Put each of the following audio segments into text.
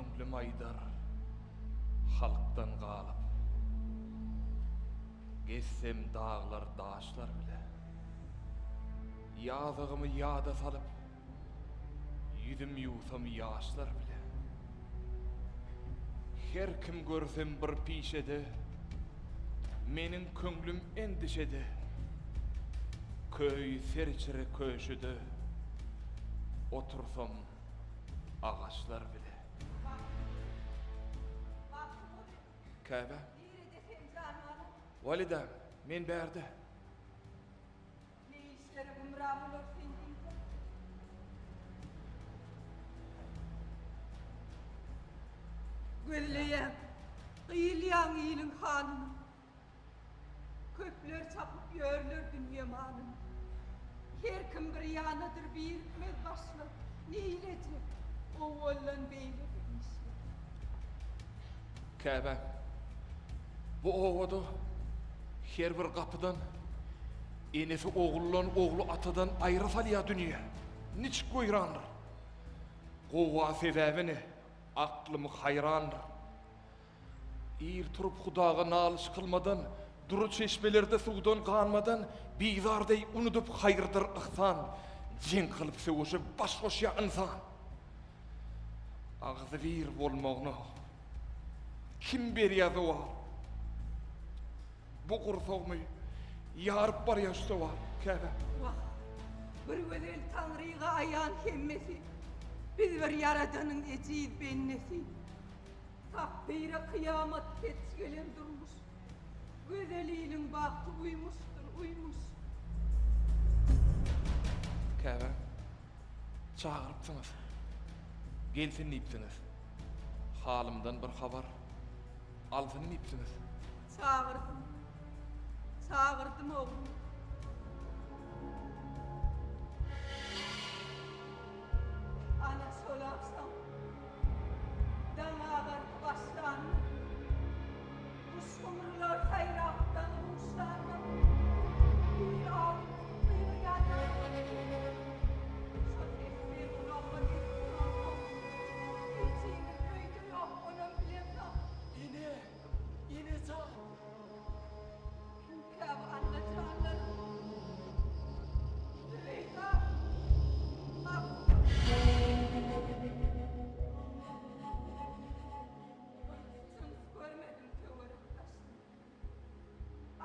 Köňlüm aýdar halkdan galyp. Gezsem daglar daşlar bile. Ýazygymy ýada salyp. Ýüzüm ýuwsam ýaşlar bile. Her kim görsem bir pişede, Meniň köňlüm endişede. Köýi ser içre köşede, Otursam agaçlar bile. Käbäm. Walidäm, men bärde. Ne işlere gümra bolar sen diýseň. Gözleýäň, gyýylýaň iliň halyna. Köpler çapyp ýörler dünýe malyna. Her kim bir ýanadyr birikmez başlar. Neýlejek, owaldan beýle bu işler. Käbäm, bu obada her bir gapydan enesi oguldan, ogly atadan aýra salýar dünýe. Niçik weýrandyr. Gowga sebäbi ne, aklym haýrandyr. Ir turup Hudaga nalyş kylmadan, dury çeşmelerde suwdan ganmadan, bizar deý unudyp haýyrdyr yhsan, jeň kylyp söweşe baş goşýar ynsan. Agzybir bolmagyna kim berýär zowal? Bu gursagymy ýaryp barýar şu sowal, Käbä. Wah, bir gözel Taňryga aýan hemmesi, Biz bir Ýaradanyň ejiz bendesi. Takdyra kyýamat keç gelen durmuş, Gözel iliň bagty uýmuşdyr, uýmuş. Käbä. Çagyrypsyňyz. Gelsin diýipsiňiz. Halymdan bir habar alsyn diýipsiňiz. Çagyrdym. Çagyrdym oglum. Ana şol agşam daň agaryp başlanda. Guş-gumrular saýrap daňy buşlanda, Bir awuly gygyrýan ýaly boldy. Şo ses meň gulagyma gelip duransoň, Ejeňiz öýde ýok, onam bilemzok. Ene, ene jan! Kimkä bu Allajanlarym? Züleýha! Magtymguly! Jyns görmedim töwerek daşda.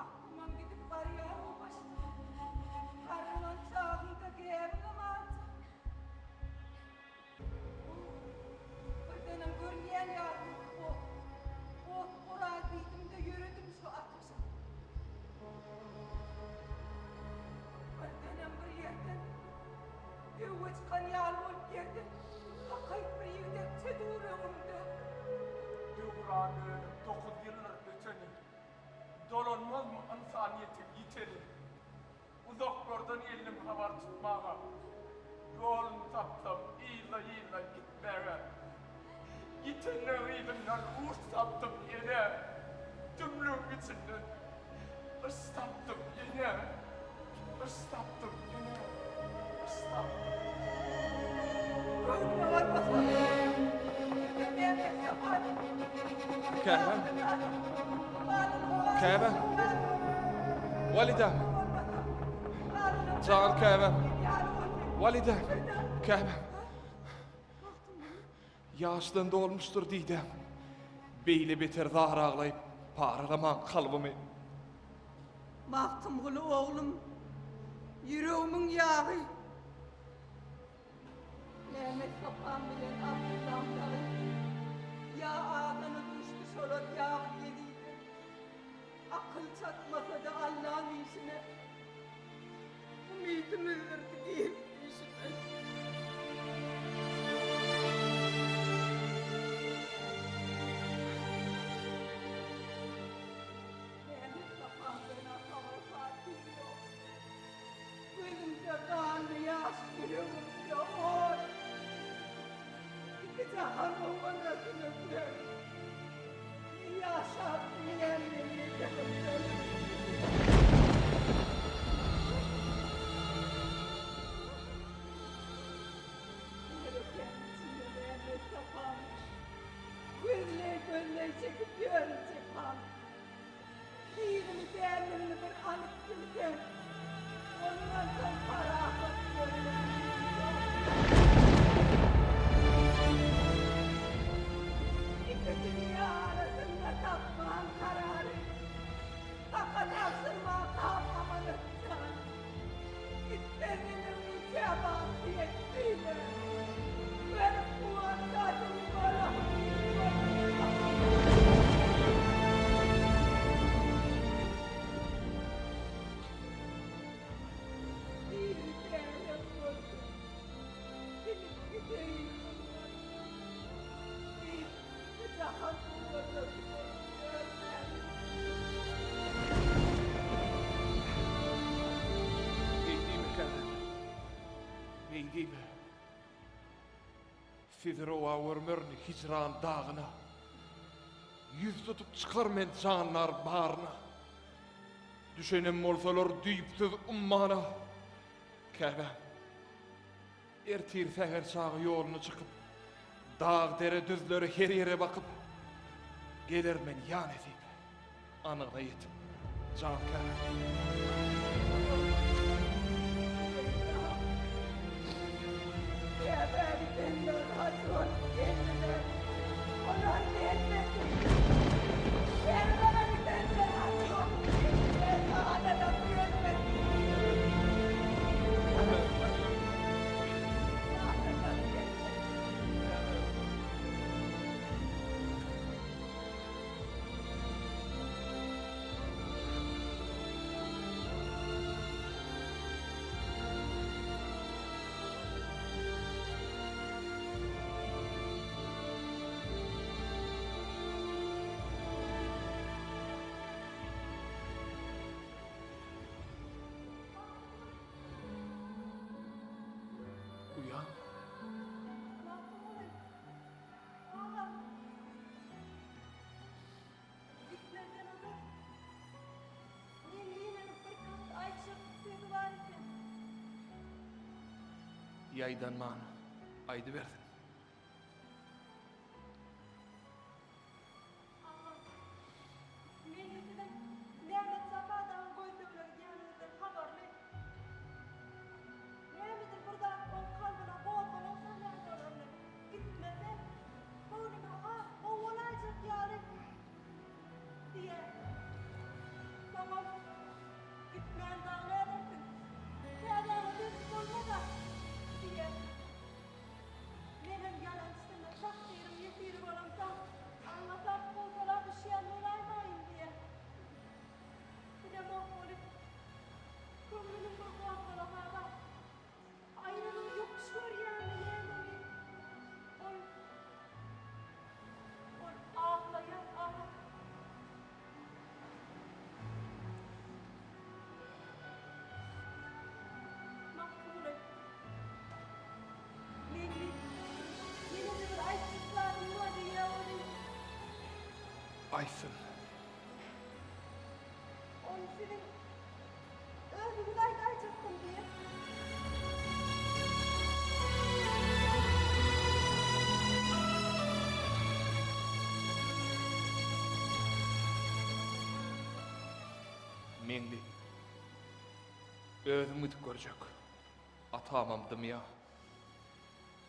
Aklymam gidip barýar o başda. Garrylan çagyňda gämiňem aljak. Birdenem görünýän ýaly boldy ot. Ot gurar diýdim-de ýöredim şu ataşa. Birdenem bir ýerden Döwwe çykan ýaly bolup ýerden Hakyt bir ýigdekçe dur öňümde. Döwran dönüp dokuz ýyldyr öteni, Dolanmazmy ynsanyýetiň ýiteni? Uzaklardan geldim habar tutmaga, Ýoluny tapsam yzla-yzla gitmäge. Ýitenleň yzyndan uç tapdym ýene, Tümlügiň içinden yş tapdym ýene, Yş tapdym ýene, yş tapdym. Göwnüme bolmasa, sizden näme ýapan? Käbäm. Käbäm. Walidäm. Jan käbäm. Walidäm. Käbäm. Ýaşdan dolmuşdyr didäm. Beýle beter zar aglaýyp, paralamaň kalbymy. Magtymguly oglum, ýüregimiň ýagy. Mehmet Sapan bilen Abdyllam dagy ýa azana duşdy şolar ýagy ýezide. Akyl çatmasa-da Allaň işine. Umydym üzdürdi girip düýşüme. Mehmet Sapandan habar-hatyr ýok. Gözümde ganly ýaş, ýüregimde ot. Iki jahan howalasyny gör. Ne ýaşap bilýän men, ne-de ölüp. Märekäň içinde Mehmet Sapamyş. Nesibe. Sizi rowa görmerin hijran dagyna. Ýüz tutup çykar men janlar baryna. Düşenem bolsalar düýpsüz ummana. Käbäm. Ertir säher çagy ýoluna çykyp, Dag-dere, düzlere, her ýere bakyp, Geler men ýa nesip, anygyna ýetip, jan käbäm. Käbäm senden hajy bolup geldiler, Olar gelmesin. Käbäm senden hajy bolup geldiler, Analam gelmesin. Uýam. Magtymguly, agam. Gitmezden ozal Meňliniň bir kat aýtjak sözi bar eken. Ýaýdanman aýdybersin. Agam, Meňli siziň Mämmet Sapa dagyň gözlegine gidýäniňizden habarly. Nämedir bir zat oň kalbyna gozgalaň salýan bolarly. Gitmese, göwnüme has gowy bolaýjak ýaly diýýär. Soňam, Gitmän dagy nädersiň? Täzäňe dönüp bolmaz-a diýýär. Menem ýalançysyna takdyryň ýesiri bolamsoň, aňňasam howsala düşýän bolaýmaýyn diýýär. Bilemok weli, köňlüniň bir gozgalaňy bar. Aýralygy ýokuş görýärmi ýenemi? Ol, ol aglaýar, agam. Magtymguly. Meňli, ýene-de bir aýtjak zadym bar diýýär welin. Aýtsyn. Ony siziň özüňiz aýdaýjakdym diýip. Meňli, özüm gidip görjek. Atamam dymýa.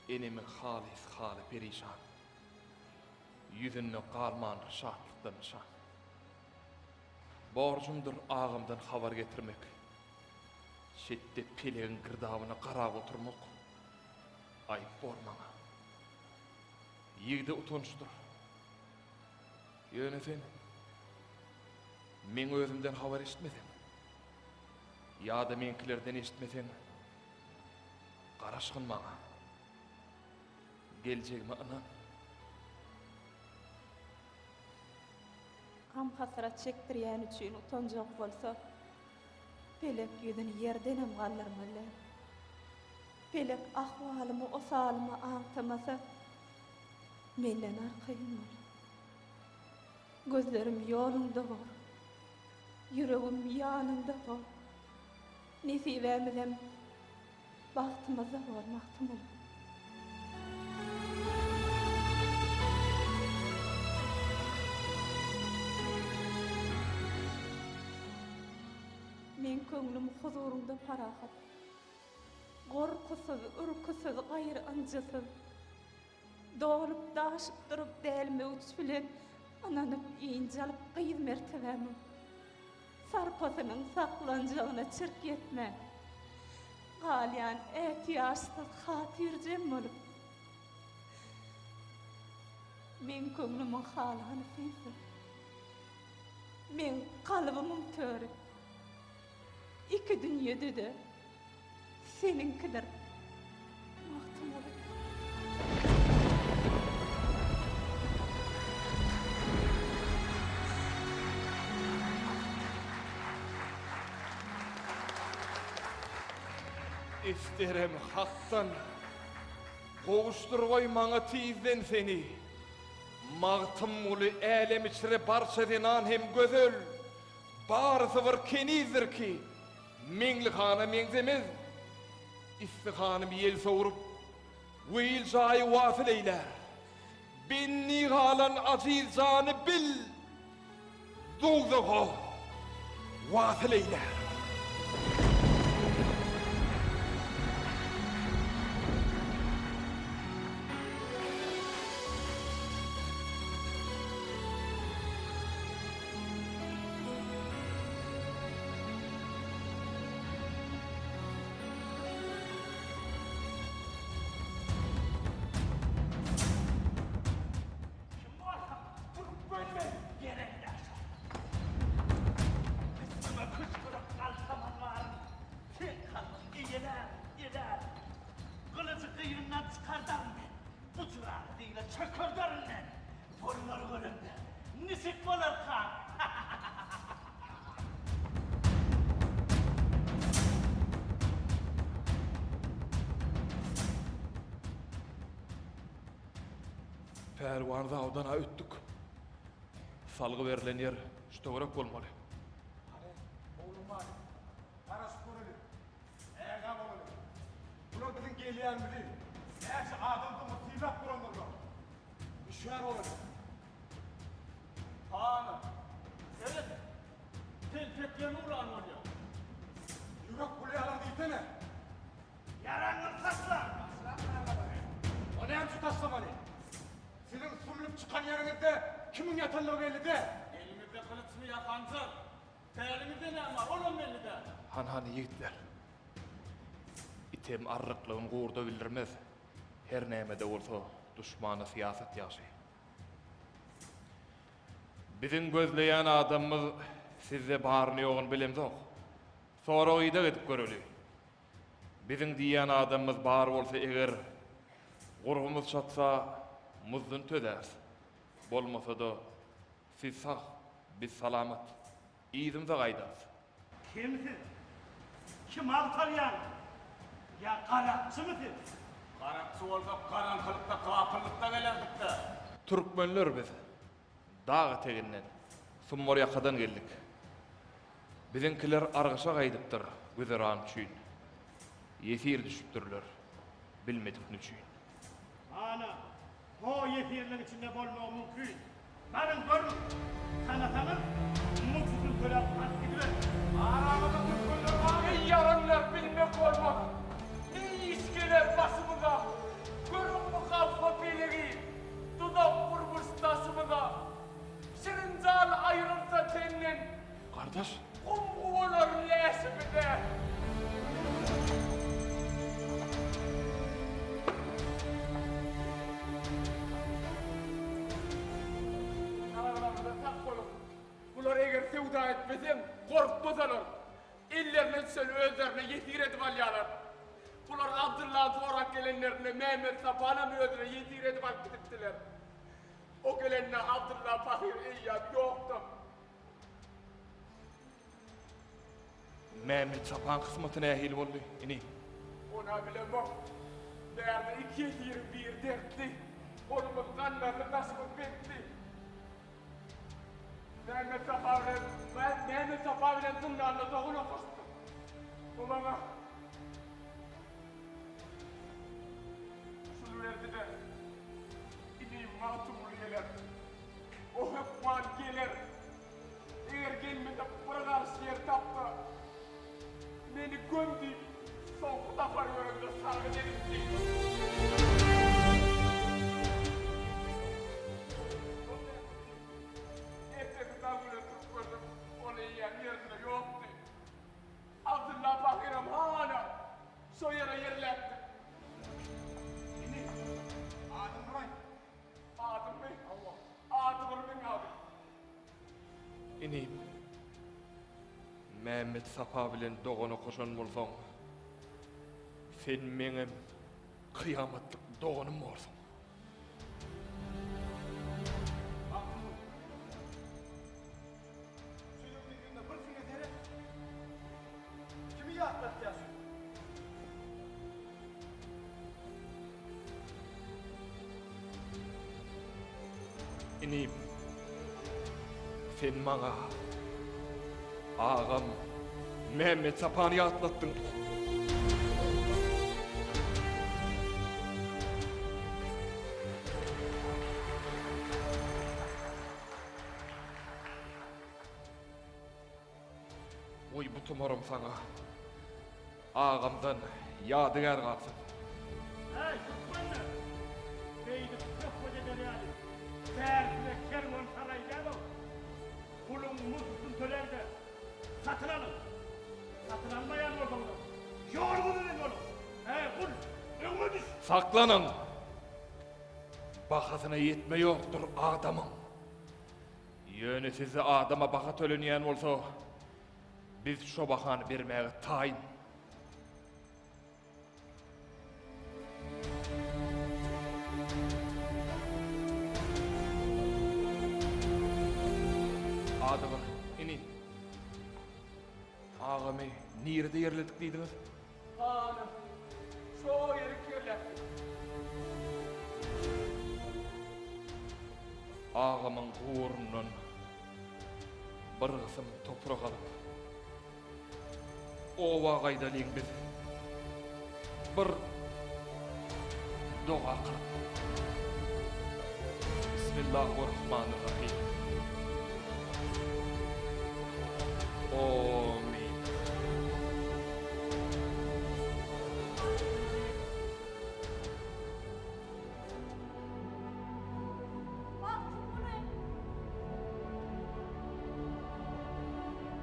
Enemiň halys haly perişan. Ýüzünde galmandyr şatlykdan nyşan. Borjumdyr agamdan habar getirmek. Şetde pelegiň girdabyna garap oturmak aýyp bor maňa. Ýigide utançdyr. Ýöne sen meň özümden habar eşitmeseň, ýa-da meňkilerden eşitmeseň, garaşgyn maňa. Geljegime ynan. Gam-hasrat çekdirýäni üçin utanjak bolsa, pelek ýüzüni ýerdenem galdyrmaly däl. Pelek ahwalymy, osalymy aňtamasa, menden arkaýyn bol. Gözlerim ýoluňda bor, ýüregim ýanyňda bor. Nesibämizem Bagtymyzda bor Magtymguly. Meň köňlüm huzuryňda parahat. Gorkusyz, ürküsiz, gaýry-ynjysyz. Dolup-daşyp durup del möwç bilen ynanyp ynjalyp gyz mertebämiň sarpasynyň saklanjagyna çirk ýetmän galýan ätiýaçsyz hatyrjem bolup meň köňlümiň halany sensiň. Meň kalbymyň töri. Iki dünýede-de Seniňkidir, Magtymguly. Isterem Hakdan, gowuşdyrgaý maňa tizden seni. Magtymguly älem içre barça zenan hem gözel, barysy bir kenizdir ki, Meňli hana meňzemez. Istihanym ýel sowrup, weýil jaýy wasyl eýlär. Benni galan aziz jany bil, dowzaha wasyl eýlär. Kim bolsaň, türkmen men, gerek däl şol. Üstüňe küşgürip galtaman baryn, seň kalbyň eýelär, elär. Gylyjy gynyndan çykardaryn men, bu jyrany dyza çökerderin men. Bunlary görende niçik bolarkaň? Pälwan zawdan-a ötdük. Salgy berlen ýer şu töwerek bolmaly. Hany, howlukmaly. Garaşyp göreli. Ägä bolaly. Bular biziň gelýänimizi, näçe adamdygymyzy synlap durandyrlar. Hüşgär bolaly. Hany, seret, telpeklerini uran bolýar. Ýürek bulýalar diýsene. Ýaraňyzy taşlaň! O näme üçin taşlamaly? Siziň sümlüp çykan ýeriňizde kimiň ýatanlygy belli däl. Eliňizde gylyçmy ýa hanjar? Päliňizde näme bar, olam belli däl. Han-hany ýigitler. Item arryklygyny gurda bildirmez. Her näme-de bolsa, duşmana syýasat ýagşy. Biziň gözleýän adamymyz sizde baryny-ýoguny bilemzok. Sorag-ideg edip göreli. Biziň diýýän adamymyz bar bolsa eger, gurbumyz çatsa, muzduny töläris. Bolmasa-da, siz sag, biz salamat. Yzymyza gaýdarys. Kim siz? Kim agtarýaňyz? Ýa garakçymy siz? Garakçy bolsak garaňkylykda, gapyllykda gelerdik-dä. Türkmenler biz. Dag eteginden, Sumbar ýakadan geldik. Biziňkiler argyşa gaýdypdyr güzeran üçin. Ýesir düşüpdirler, bilmedik nüçin. Ana, ho ýesirleň içinde bolmagy mümkin. Baryň görüň, tanasaňyz, mugtusyny töläp alyp gidiberiň. Araňyzda türkmenler barmy? Eý ýaranlar bilmek bolmaz, ne iş geler başymyza, Görüň bu gapga pelegi, duzak gurmuş daşymyza. Şirin jan aýrylsa tenden. Gardaş. Gum guwalar läşimize. Ýaraglarymyza sak boluň. Bular eger söwda etmeseň, gorkmasalar, ellerine düşeni özlerine ýesir edip alýarlar. Bular Abdyllany sorap gelenlerinde Mehmet Sapanam özüne ýesir edip alyp gidipdiler. O gelende Abdylla pahyr eýýäm ýokdam. Mämmet Sapaň kysmaty nähili boldy, inim? On-a bilemok. Bärde iki ýesiriň biri dertli. Golumyz gandarly, daşymyz bentli. Mämmet Sapa bilen Mämmet Sapa bilen zyndanda dogan okaşypdyk. O maňa şuny berdi-de, Inim Magtymguly geler. O hökman geler. Eger gelmese bir garyş ýer tap-da, meni göm diýip, soňky sapar görende sargyt edipdi. Ertesi daň bilen turup görsem, ol eýýäm ýerinde ýokdy. Abdylla pahyram hala şo ýere ýerläpdir. Indi adyňy bir aýt. Adymmy? Hawa. Adybir meň adym. Inim, Mämmet Sapa bilen dogan okaşan bolsaň, sen meňem kyýamatlyk doganym borsuň. Magtymguly, şu ýüzüň ýüzüne bir siňe seret. Kimi ýatlatýar şu? Inim, sen maňa agam Mämmet Sapany ýatlatdyň. Goý bu tumaram saňa agamdan ýadygär galsyn. Häý, türkmenler! Beýdip söhbet eder ýaly, bärsine kerwensaraý däl-ow. Puluň muzduny töläň-de, satyn alyň. Satyn almaýan bolsaňyzam, ýoluňyz bilen boluň. Häý, gul, öňüme düş! Saklanyň! Bahasyna ýetme ýokdur adamyň. Ýöne sizde adama baha tölenýän bolsa, biz şo bahany bermäge taýyn. Adybir, ini, agamy nirede ýerledik diýdiňiz? Hany, şo ýerik ýerläpdik. Agamyň guburyndan bir gysym toprak alyp, oba gaýdalyň biz. Bir doga kylyp. Bismillahurrahmanirrahim. Amin. Magtymguly!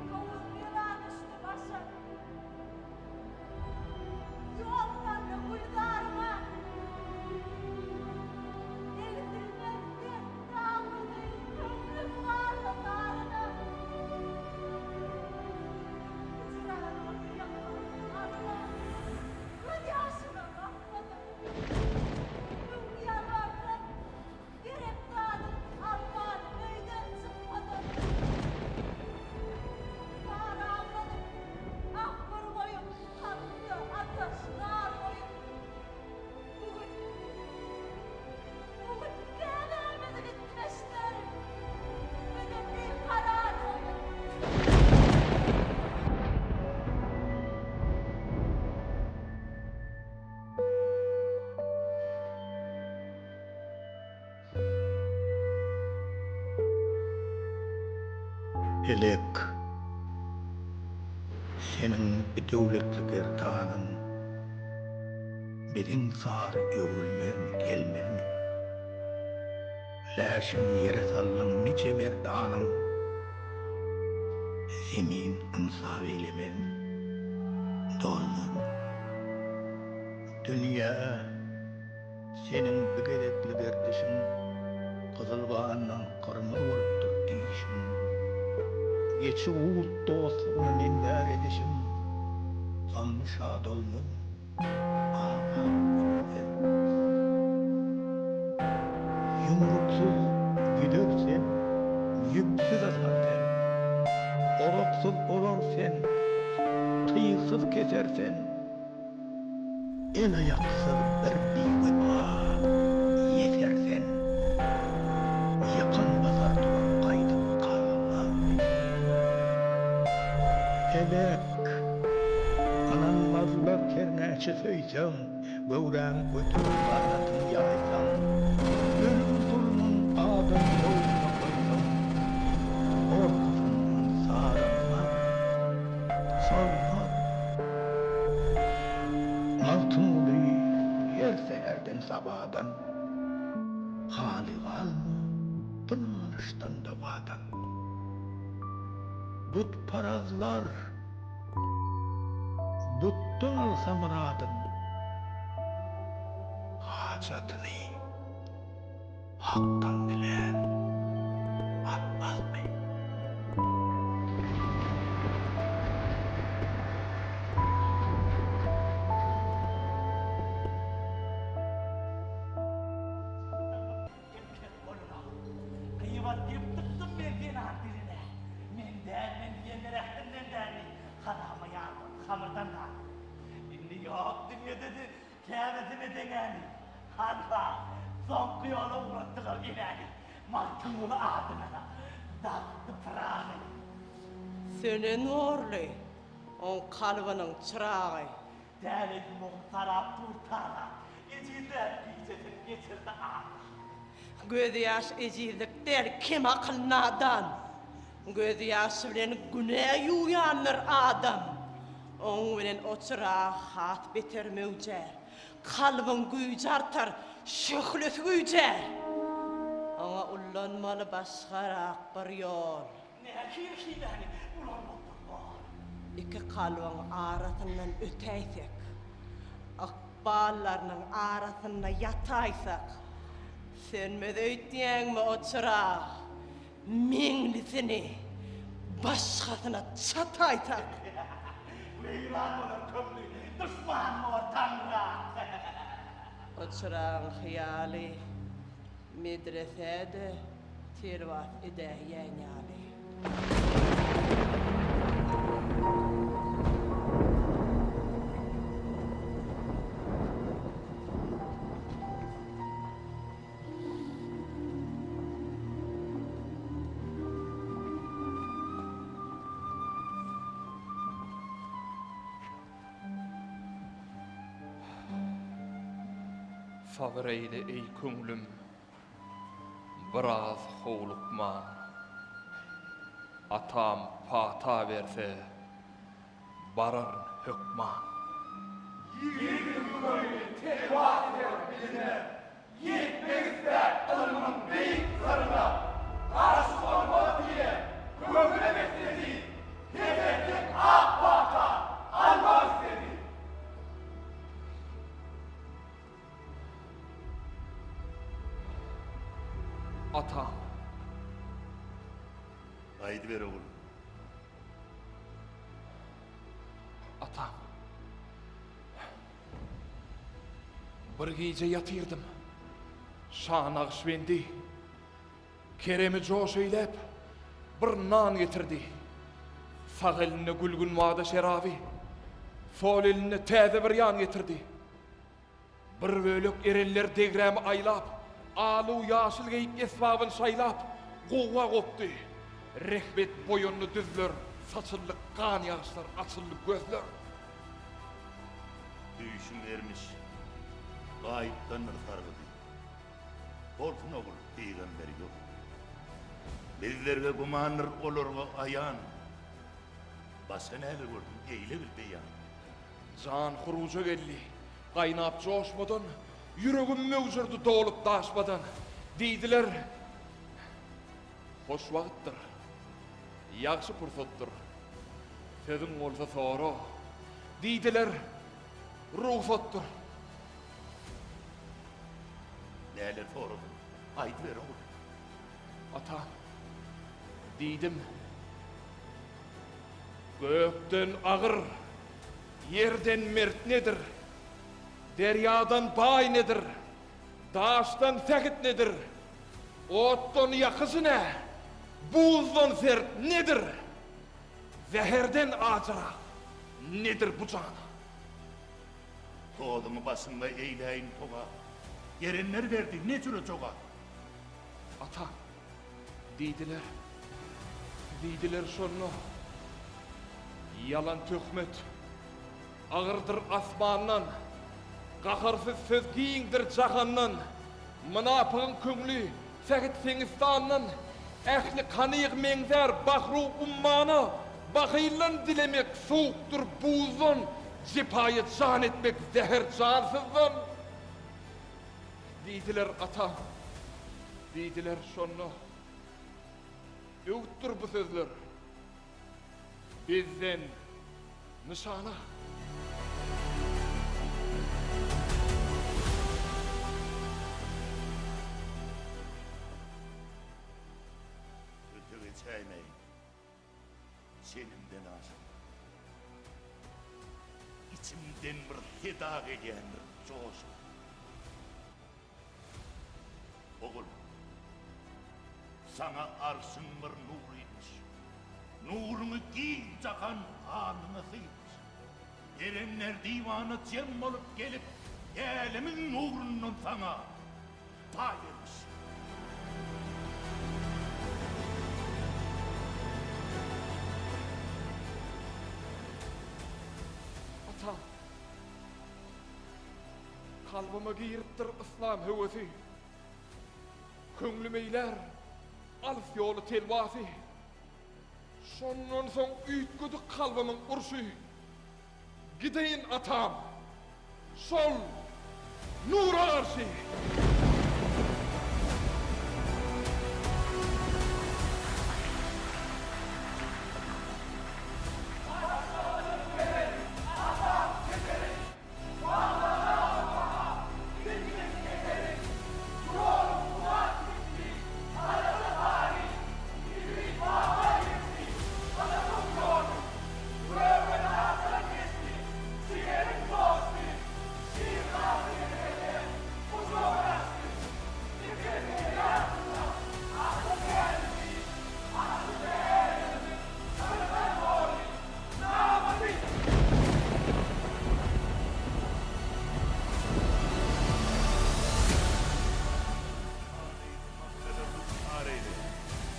Ýowuz bela düşdi başa. Ýol saldy gülzaryňa. Egsilmez dert-dagyny köňlüm galdy zaryna. Hijran ody ýakdy adyna. Göz ýaşyma bakmadym. Müň ýalbarsam, gerek zadyn alman öýden çykmadym. Zar agladym, ah bir goýup, kalpda ataş nar goýup. Bu gün, bu gün käbämiz gitmişdir, bizi bikarar goýup. Pelek, seniň bidöwletli gerdanyň Biziň sary öwrülmezmi, gelmezmi? Läşin ýere saldyň niçe merdanyň, Zemin ynsap eýlemezmi, dolmazmy? Dünýä, seniň bi gezekli gerdişiň Gyzyl gandan gyrmyzy bolupdyr dişiň. Geçi gut dostlugyny meňzär edişiň, Gamly şa dolmazmy? Agam ölmez. Ýumruksyz gider sen, ýüpsüz asar sen. Oraksyz orar sen, tygsyz keser sen. El-aýaksyz bir biwepa ýeser sen. Ýykan basar duran gaýdyp galmaz. Pelek, ynanmazlar hernäçe söýseň, Göwräň göterip ganatyň ýaýsaň, Ölüm zulmun adam boýnuna goýsaň, Gorkusyndan saralmaz, solmaz. Magtymguly her säherden sabadan, Haly galma bu nalyşdan dogadan. Butparazlar butdan alsa myradyn, Hajatyny Hakdan dilän almazmy? Erkek boluna. Gybat diýip dykdym men zenan diline. Men däl men diýenler ähdinden däli. Harama ýardan, hamyrdan däli. Indi ýok dünýede-de käbesine deňäni. Hanha, soňky ýola ugratdylar enäni. Magtymguly adyna dakdy Pyragy. Sönen nurly oň kalbynyň çyragy. Däli mum sarap dur tara. Ejizläp gijesin geçirdi ara. Gözýaş ejizlik däl kemakyl nadan. Gözýaşy bilen günä ýuwýandyr adam. Oň bilen o çyrag has beter möwjär. Kalbyň güýji artar, şöhlesi güýjär. Oňa ullanmaly başgarak bir ýol. Nähili hiläni ulanmak bolmaz? Iki kalbyň arasyndan ötäýsek, Ykballarynyň arasynda ýataýsak, Sönmez öýtýäňmi o çyrag, Meňlisini başgasyna çataýsak? Weýran bolar köňli, duşman bor Taňra. O çyragyň hyýaly Medresä-de telwas edäýýän ýaly. Sabyr eýle eý köňlüm, biraz howlukman. Atam pata berse, bararyn hökman. Ýigidiň köňli telwas eder biline, Ýetmek istäp ylmyň beýik syryna, Garşy bolmaz diýen köňle besledi, Pederden ak pata almak isledi. Atam. Aýdyber ogul. Atam. Bir gije ýatyrdym. Şa Nagyşbendi keremi joş eýläp, bir nan getirdi. Sag elinde gülgün wada şeraby, sol elinde täze bir ýan getirdi. Bir bölek erenler degrämi aýlap, Alu-ýaşyl geýip esbabyn şaýlap, gowga gopdy. Rehmet boýandy düzler, saçyldy gan ýagyşlar, açyldy gözler. Düýşüň ermiş, gaýypdandyr sargydy. Bolsun ogul, pygamber ýok. Bizlerge gümandyr, olarga aýan. Başga näler gördüň, eýle bil beýan. Jan huruja geldi, gaýnap joşmadan, Ýüregim möwjürdi dolup daşmadan. Diýdiler, Hoş wagtdyr, ýagşy pursatdyr, Sözüň bolsa sora. Diýdiler, Rugsatdyr. Näler soradyň, aýdyber ogul. Ata, diýdim. Gökden agyr, ýerden mert nedir? Derýadan baý nedir? Daşdan sähit nedir? Otdan ýakyjy nä? Buzdan sert nedir? Zäherden ajyrak nedir bu jana? Tozuňy başyňda eýläýin togap. Erenler berdi ne jüre jogap? Ata, diýdiler. Diýdiler şonda, Ýalan töhmet agyrdyr asmandan, Gaharsyz söz giňdir jahandan, Mynapygyň köňli sähit seňistandan, Ähli kanyg meňzär bahru ummana, Bahyldan dilemek sowukdyr buzdan, Jepaýa jan etmek zäher jansyzdan. Diýdiler, Ata, diýdiler şonda, Öwütdir bu sözler bizden nyşana. Öte geçäýmäýin. Çenimden aşyp. Içimden bir seda gelýändir joşup. Ogul, saňa arşyň bir nury inmiş. Nuruňy giň jahan alnyňa syýypmyş. Erenler diwana jem bolup gelip, älemiň nurundan saňa paý bermiş. Kalbyma giripdir yslam höwesi. Köňlüm eýlär alys ýoly telwasy. Şondan soň üýtgedi kalbymyň urşy. Gideýin atam, şol nura garşy.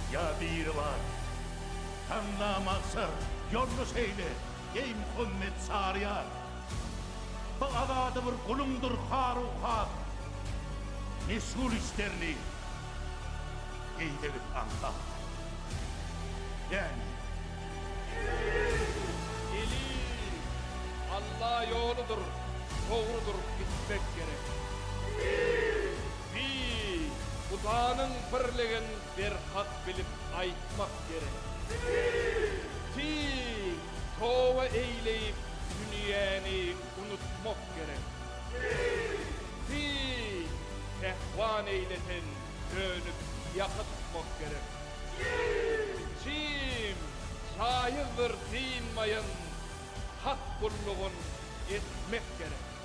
Ýa Biribar, Taňňa magşar, ýoldaş eýle, eý Muhammet Çaryýar! Bu azady bir guluňdyr haru-has, Meşgul işlerini eýlegil aňsat. Ýagny. Elif, Alla ýoludyr, dogrudyr gitmek gerek. Bi, Hudanyň birligin berhak bilip aýtmak gerek. Ti, toba eýleýip dünýäni unutmak gerek. Ti, Pähwan eýlesen dönüp ýaka tutmak gerek. Jim, jaýyzdyr dynmaýyn Hak gullugyn etmek gerek.